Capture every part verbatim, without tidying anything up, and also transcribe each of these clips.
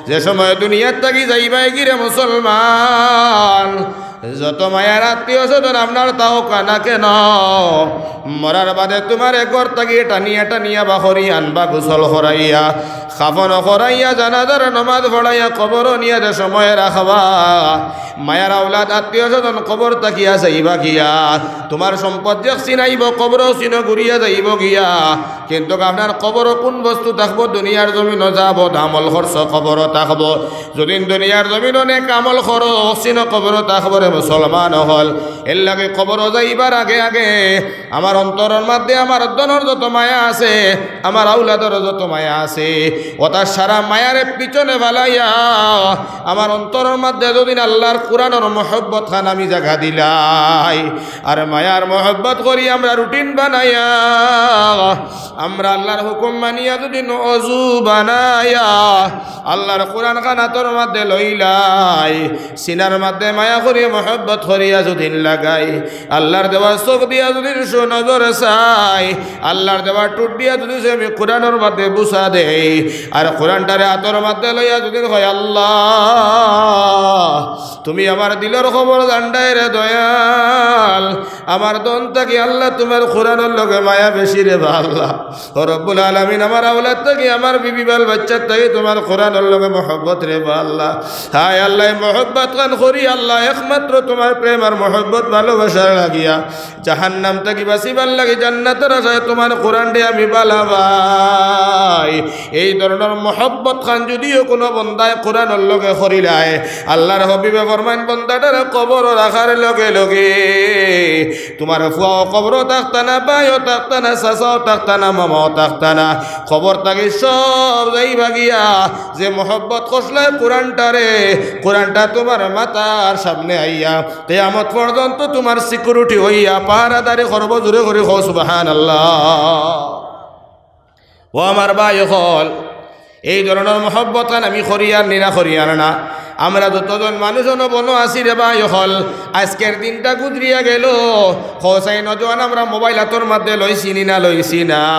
যে সময় দুনিয়ার থাকি যাইবায় গিরে মুসলমান, যত মায়ার আত্মীয় স্বজন আপনার থাউক্কা না কেন, মরার বাদে তুমারে ঘর থাকি টানিয়া টানিয়া বা করি আনবা, গোসল করাইয়া, কাফন করাইয়া, জানাজার নমাজ পড়াইয়া, কবরো নিয়া যে সময় রাখবা, মায়ার আওলাদ আত্মীয় স্বজন কবর থাকিয়া যাইবা গিয়া, তুমার সম্পদ যে চিনাইব, কবরো চিনো ঘুরিয়া যাইব গিয়া। কিন্তু আপনার কবরো কুন বস্তু থাকবো? দুনিয়ার জমিনো যাবত আমল করছো, কবরো থাকবো। যদিন দুনিয়ার জমিনো নেক আমল করো, চিনো কবরো থাকবো রে মুসলমান অকল। এরলাগি কবরো যাইবার আগে আগে আমার অন্তরর মাঝে আমার ধনর যত মায়া আছে, আমার আওলাদর যত মায়া আছে, অতা সারা মায়ারে পিছনে ফালাইয়া আমার অন্তরর মাঝে যদিন আল্লার কোরআনর মহব্বত খান আমি জাগা দিলাই, আর মায়ার মহব্বত করি আমরা রুটিন বানাইয়া, আমরা আল্লার হুকুম মানিয়া যদিন অজু বানাইয়া, আল্লার কোরআন খান আতর মাঝে লইলাই, সিনার মাঝে মায়া করি মহব্বত করিয়া যদিন লাগাই, আল্লার দেওয়া চোখ দিয়া যদিন সুনজর চাই, আল্লার দেওয়া ঠুট দিয়া যদিন আমি কোরআনর মাঝে বুসা দেই, আর কোরআনটারে আতর মাঝে লইয়া যদিন কই, "আল্লাহ, তুমি আমার দিলর খবর জানরায় রে দয়াল, আমার ধন থাকি আল্লাহ তুমার কোরআনর লগে মায়া বেশি রে বা আল্লাহ।" ও রব্বুল আলামিন, আমার আওলাদ থাকি, আমার বিবি বাল বাচ্চার থাকি তুমার কোরআনর লগে মহব্বত রে বা আল্লাহ। হায় আল্লাহ, এই মহব্বত খান করি আল্লাহ একমাত্র তুমার প্রেম আর মহব্বত ভালোবাসার লাগিয়া, জাহান্নাম থাকি বাঁচিবার লাগি জান্নাতর আশায় তুমার কোরআনরে আমি ভালা পাই। এই ধরনর মহব্বত খান যদিও কুনু বন্দায় কোরআনর লগে করিলায়, আল্লার হাবিবে ফরমাইন, বন্দাটারে কবরো রাখার লগে লগে তুমার ফুয়াও কবরো থাকতা না, ভাইও থাকতা না, চাচাও থাকতা না, মামাও থাকতা না, কবর থাকি সব যাইবা গিয়া। যে মহব্বত করছলায় কোরআনটারে, কোরআনটা তুমার মাথার সামনে আইয়া কিয়ামত পর্যন্ত তুমার security অইয়া পাহারাদারি করবো। জোরে করি কও সুবহানাল্লাহ। ও আমার ভাই অকল, এই ধরনর মহব্বত খান আমি করিয়ার নি না করিয়ার না? আমরা যতজন মানুষ অনো বনো আছি রে ভাই অকল, আজকের দিনটা গুজরিয়া গেল, কও চাই নওজোয়ান আমরা মোবাইল আতর মাঝে লইছি নি না লইছি না?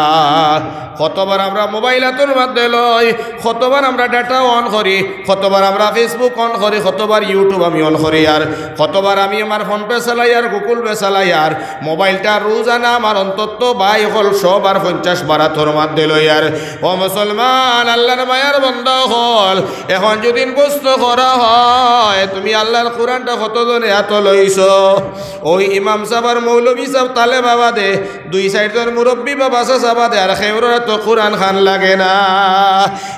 কতবার আমরা মোবাইল আতর মাঝে লই, কতবার আমরা data on করি, কতবার আমরা Facebook on করি, কতবার YouTube আমি on করি, আর কতবার আমি আমার PhonePe চালাই আর Google Pay চালাই, আর মোবাইলটা রোজানা আমার অন্তত ভাই অকল শো বার পঞ্চাশ বার আতর মাঝে লই। আর ও মুসলমান, আল্লার মায়ার বন্দা অকল, এখন যদিন প্রশ্ন করা হয়, তুমি আল্লার কোরআনটা কতজনে আতো লইছো? ওই ইমাম সাব আর মৌলভী সাব তালেব আবাদে, দুই চাইরজন মুরব্বি বাবা চাচা বাদে আর কেউরর আতো কোরআন খান লাগে না।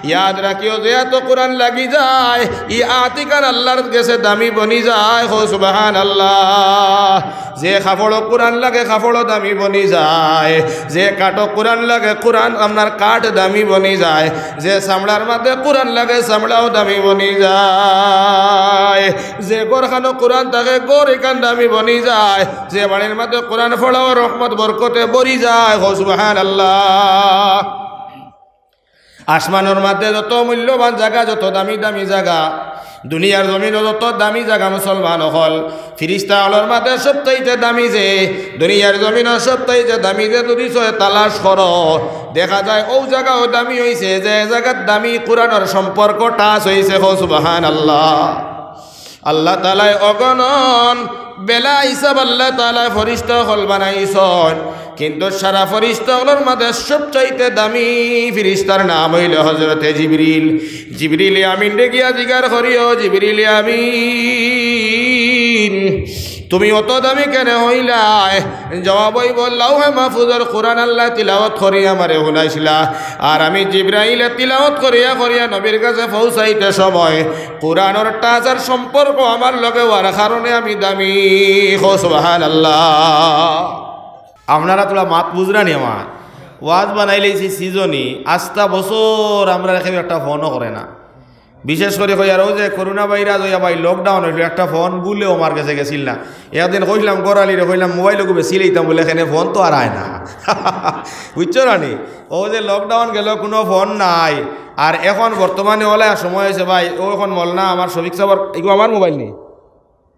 ইয়াদ রাখিও, যে আতো কোরআন লাগি যায়, ই আত ইখান আল্লার গেছে দামি বনি যায়। কও সুবহানাল্লাহ। যে কাপড়ো কোরআন লাগে, কাপড়ও দামি বনি যায়। যে কাঠো কোরআন লাগে, কোরআন আপনার কাঠ দামি বনি যায়। যে চামড়ার মাঝে কোরআন লাগে, চামড়াও দামি বনি যায়। যে ঘরখানো কোরআন থাকে, ঘর ইখান দামি বনি যায়। যে বাড়ির মাঝে কোরআন পড়া অয়, রহমত বরকতে ভরি যায়। কও সুবহানাল্লাহ। আসমানর মাঝে যত মূল্যবান জাগা, যত দামি দামি জাগা, দুনিয়ার জমিনো যত দামি জাগা মুসলমান অকল, ফিরিস্তা অকলর মাঝে সবচাইতে দামি যে, দুনিয়ার জমিনো সবচাইতে দামি যে, যুদি চাও তালাশ করো, দেখা যায় অউ জাগাও দামি অইছে, যে জাগাত দামি কোরআনর সম্পর্ক touch অইছে। কও সুবহানাল্লাহ। আল্লাহ তাআলায় অগণন বেলা হিসাব আল্লাহ তাআলায় ফিরিস্তা অকল বানাইছইন, কিন্তু সারা ফিরিস্তা অকলর মাঝে সবচাইতে দামি ফিরিস্তার নাম অইলো হযরতে জিবরিল। জিবরিল আমিনরে গিয়া জিগার করিও, "জিবরিল আমিন, তুমি অত দামি কেনে অইলায়?" জবাব অইবো, "লাউহে মাহফুজর কোরআন আল্লায় তিলাওয়াত করি আমারে হুনাইছলা, আর আমি জিবরাইলে তিলাওয়াত করিয়া করিয়া নবীর গেছে পৌঁছাইতে সময় কোরআনর touch আর সম্পর্ক আমার লগে অওয়ার কারণে আমি দামি।" কও সুবহানাল্লাহ। আপনারা থুড়া মাত বুঝরা নি আমার? ওয়াজ বানাইলাইছি season-ই, আস্তা বছর আমরারে কেউ একটা ফোনও করে না। বিশেষ করি কইয়ার অউ যে করোনা ভাইরাস অইয়া ভাই lockdown অইলো, একটা ফোন ভুলেও আমার গেছে গেছিল না। একদিন কইলাম ঘরআলিরে, কইলাম মোবাইল ওগু বেচিলাইতাম, বুলে কেনে ফোন তো আর আয় না। বুঝছো না নি? অউ যে lockdown গেল, কুনু ফোন নাই। আর এখন বর্তমানে অলা সময় অইছে ভাই, অউ এখন মৌলানা আমার শফিক সাবর, ইগু আমার মোবাইল নি?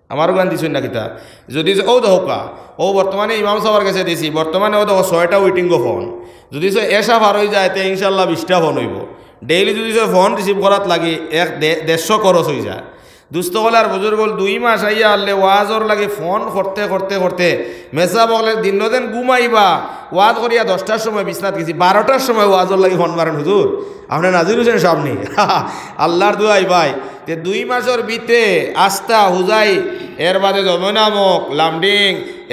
আমার ওখান দিছইন না কিতা? যুদি অউ দেখউক্কা, অউ বর্তমানে ইমাম সাবর গেছে দিছি, বর্তমানে অউ দেখো ছয়টা waiting-ও ফোন। যুদি সে এশা পার অইযায়, তে ইনশাআল্লাহ বিশটা ফোন অইবো। ডেইলি যদি সে ফোন রিসিভ করাত লাগি এক দে-, দেড়শো খরচ অইযায়। দুস্ত অকল আর বুজুর্গ অকল, দুই মাস আইয়া হারলে ওয়াজর লাগি ফোন করতে করতে করতে মেসাব অকলে দিন যেন ঘুমাইবা, ওয়াজ করিয়া দশটার সময় বিছনাত গেছি, বারোটার সময় ওয়াজর লাগি ফোন মারেন, "হুজুর, আপনে নাজির হুছেন সাব নি?" আল্লার দুয়াই ভাই, তে দুই মাসর ভিতরে আস্তা হুজাই, এর বাদে যমুনা মুখ, লামডিং,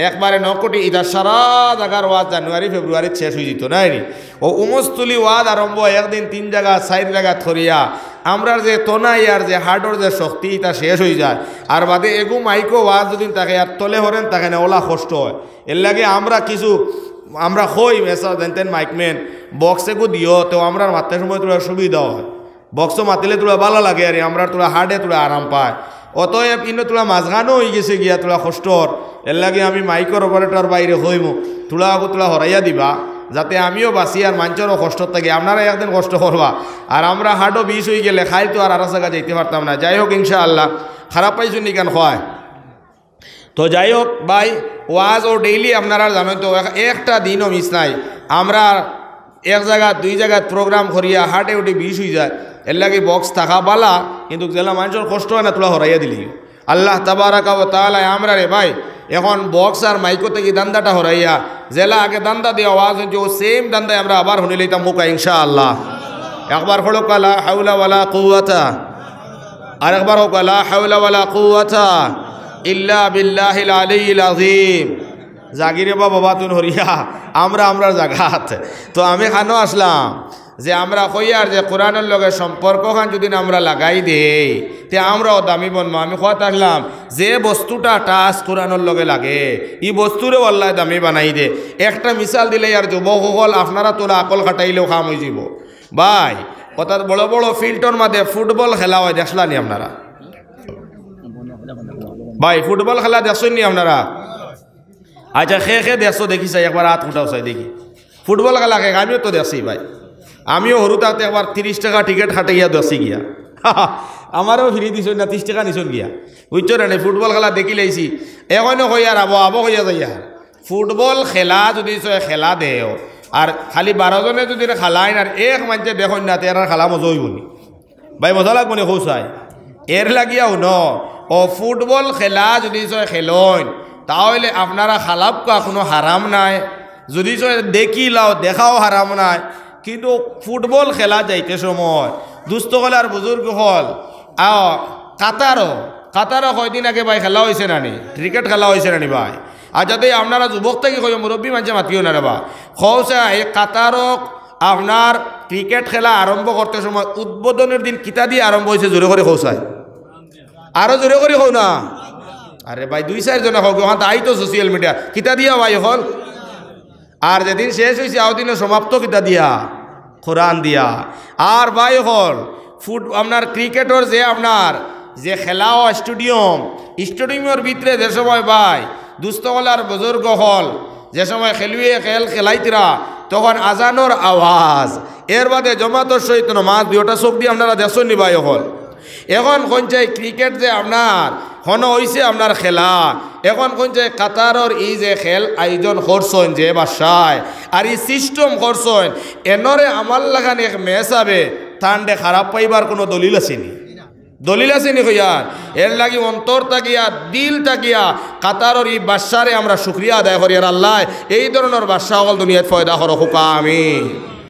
একবারে নকুটি, ইতা সারা জাগার ওয়াজ জানুয়ারি ফেব্রুয়ারিত শেষ অইযিতো, নায় নি? ও উমস্তুলি ওয়াজ আরম্ভ, একদিন তিন জাগা, চাইর জাগাত করিয়া, আমরার যে তনাই আর যে হার্টর যে শক্তি, ইতা শেষ অইযায়। আর বাদে এগু মাইকো ওয়াজ যদি থাকে আর তলে হরেন থাকে না, অলা কষ্ট অয়। এরলাগি আমরা কিছু, আমরা কই, মেসা যেনতেন মাইকম্যান, বক্স এগু দিও, তেউ আমরার মাততে সময় থুড়া সুবিধা অয়। বক্সো মাতিলে থুড়া ভালা লাগে আর আমরার থুড়া হার্টে থুড়া আরাম পায়। অতএব ইনো থুড়া মাঝখানো অইগেছে গিয়া থুড়া কষ্টর, এরলাগি আমি মাইকর অপারেটর ভাইরে কইমু, থুড়া আগু থুড়া হরাইয়া দিবা, যাতে আমিও বাঁচি আর মানষরও কষ্ট থাকি, আপনারা একদিন কষ্ট করবা। আর আমরা হার্টও বিষ অইগেলে কাইল তো আর আরো জাগা যাইতে পারতাম না। যাই হোক, ইনশাআল্লাহ, খারাপ পাইছইন নি কেনে কয়? তো যাই হোক ভাই, ওয়াজ ও ডেইলি আপনারা জানইন তো, এক-, একটা দিনও মিস নাই। আমরা এক জাগাত, দুই জাগাত প্রোগ্রাম করিয়া হার্টে উঠে বিষ অইযায়, এরলাগি বক্স থাকা ভালা, কিন্তু যেলা মানষর কষ্ট অয় না, থুড়া হরাইয়া দিলি। আল্লাহ তাবারাকা ওয়া তাআলায় আমরারে ভাই, এখন বক্স আর মাইকো থাকি ধান্দাটা হরাইয়া, যেলা আগে ধান্দা দিয়া ওয়াজ অইতো, ও সেম ধান্দায় আমরা আবার হুনিলাইতাম মুখা ইনশাআল্লাহ। একবার কউক্কা লা হাওলা ওয়ালা কুওয়াতা, আর একবার কউক্কা লা হাওলা ওয়ালা কুওয়াতা ইল্লা বিল্লাহিল আলিয়্যিল আযীম। জাগিরে বা বাবা তুন হরিয়া, আমরা আমরার জাগাত। তো আমি খানো আসলাম যে আমরা কইয়ার যে কোরআনর লগে সম্পর্কখান যদি না আমরা লাগাই দেই, তে আমরাও দামি বনমু। আমি কওয়াত আসলাম যে বস্তুটা টাচ কোরআনর লগে লাগে, ই বস্তুরেও আল্লায় দামি বানাই দে। একটা মিসাল দিলে আর যুবক অকল আপনারা থুড়া আকল খাটাইলেও কাম অইযিবো। ভাই, অর্থাৎ বড় বড় ফিল্ডর মাঝে ফুটবল খেলা অয়, দেখছলা নি আপনারা? ভাই, ফুটবল খেলা দেখছইন নি আপনারা? আচ্ছা, কে কে দেখছো দেখি চাই, একবার আত উঠাও চাই দেখি। ফুটবল খেলা কে, আমিও তো দেখছি ভাই। আমিও হুরু থাকতে একবার তিরিশ টেকা টিকিট কাটাইয়া দেখছি গিয়া। আমারেও ফিরি দিছইন না, তিরিশ টেকা নিছইন গিয়া। বুঝছো না নি? ফুটবল খেলা দেখিলাইছি। এখনো কইয়ার আবো, আবো কইয়া যাইয়ার। ফুটবল খেলা যদি ছয় খেলা দেও, আর খালি বারো জনে যদি খেলাইন আর এক মানষে দেখইন না, তে এরার খেলা মজা অইবো নি? ভাই, মজা লাগবো নি কও চাই? এরলাগিয়াউ ন, ও ফুটবল খেলা যদি ছয় খেলইন, তা অইলে আপনারা খালাউক্কা কুনু হারাম নায়, যদি ছয় দেখিলাও, দেখাও হারাম নায়। কিন্তু ফুটবল খেলা যাইতে সময় দুস্ত অকল আর বুজুর্গ অকল, আও, কাতারো, কাতারো কয়দিন আগে ভাই খেলা অইছে না নি? ক্রিকেট খেলা অইছে না নি ভাই? আচ্ছা, তে আপনারা যুবক থাকি কইও, মুরব্বি মানষে মাতিও না রে বা। কও চাই, এই কাতারো আপনার ক্রিকেট খেলা আরম্ভ করতে সময় উদ্বোধনীর দিন কিতা দিয়া আরম্ভ অইছে, জোরে করি কও চাই। আরো জোরে করি কও না। আরে ভাই, দুই চাইর জনে কও, অখান তো আইতো সোশ্যাল মিডিয়া। কিতা দিয়া ভাই অকল? আর যেদিন শেষ অইছে, অউ দিনও সমাপ্ত কিতা দিয়া? কোরআন দিয়া। আর ভাই অকল, ফুট-, আপনার ক্রিকেটর যে আপনার যে খেলা অয় স্টেডিয়াম, স্টেডিয়ামর ভিতরে যে সময় ভাই দুস্ত অকল আর বুজুর্গ অকল যে সময় খেলুয়ে খেল খেলাইতরা, তখন আজানর আওয়াজ, এর বাদে জমাতর সহিত নমাজ, দুইটা চউখ দি আপনারা দেখছইন নি ভাই অকল? এখন কইন চাই ক্রিকেট যে আপনার হনো অইছে আপনার খেলা, এখন কইন চাই কাতারর ই যে খেল আয়োজন করছইন যে বাদশায়, আর ই সিস্টেম করছইন, এনরে আমার লাখান এক মেসাবে তানরে খারাপ পাইবার কুনু দলিল আছে নি? দলিল আছে নি কইয়ার? এরলাগি অন্তর থাকিয়া, দিল থাকিয়া কাতারর ই বাদশারে আমরা শুকরিয়া আদায় করি। আর আল্লায় এই ধরনর বাদশা অকল দুনিয়াত পয়দা করো, কউক্কা আমিন।